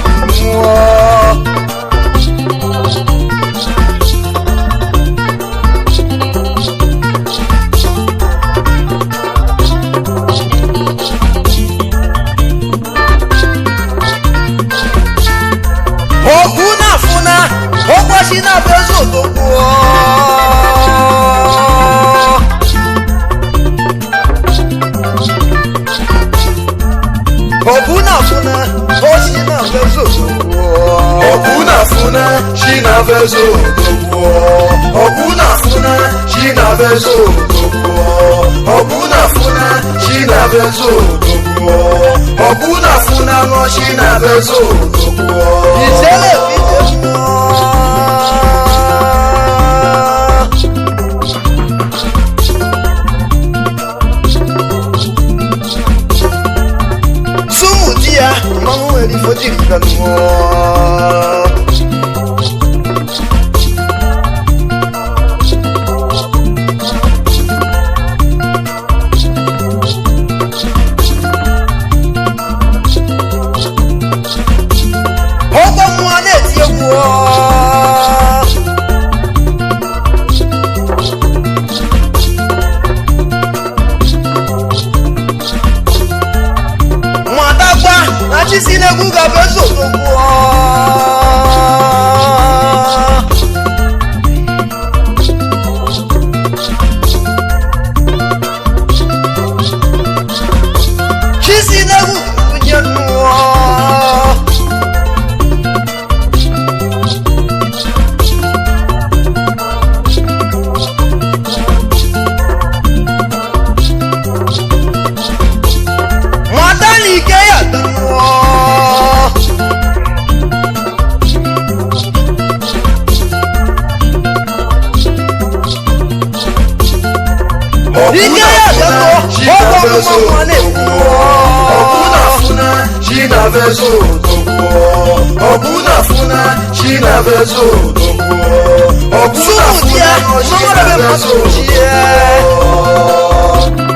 mmụọ. Okwu na-afụna ọkwachi na-abịa eze odogwu. Okwu na-afụna ochi na-abịa eze odogwu. Ọkụ na-afụna chi na-abịa odogwu. Ọkụ na-afụna chi na-abịa odogwu. Ọkụ na-afụna chi na-abịa odogwu. Ọkụ na-afụna nọ chi na-abịa odogwu. Ijele fide mmụọ. Sumu di ya mmanwụ nwere ifo jiri bịa mmụọ. Ọgbọ mmụọ na-eti egwu ọ. Nwatakwa na chisi n'egwu ga-abụ eze odogwu ọ. Chisi n'egwu ga-ebunye nnụọ. Nwata na ike ya dị mmụọ. Ọkụ Ike ya dị na-afụna mmụọ, chi ọgwụ na-abịa ọmụma nwa na-ekwu odogwu. Ọkụ na-afụna chi na-abịa odogwu. Ọkụ na-afụna chi na-abịa odogwu. Ọkụ Sumu di na-afụna ya, nọ chi mmanwụ na-ebe na-abịa mmadụ ji ya. odogwu.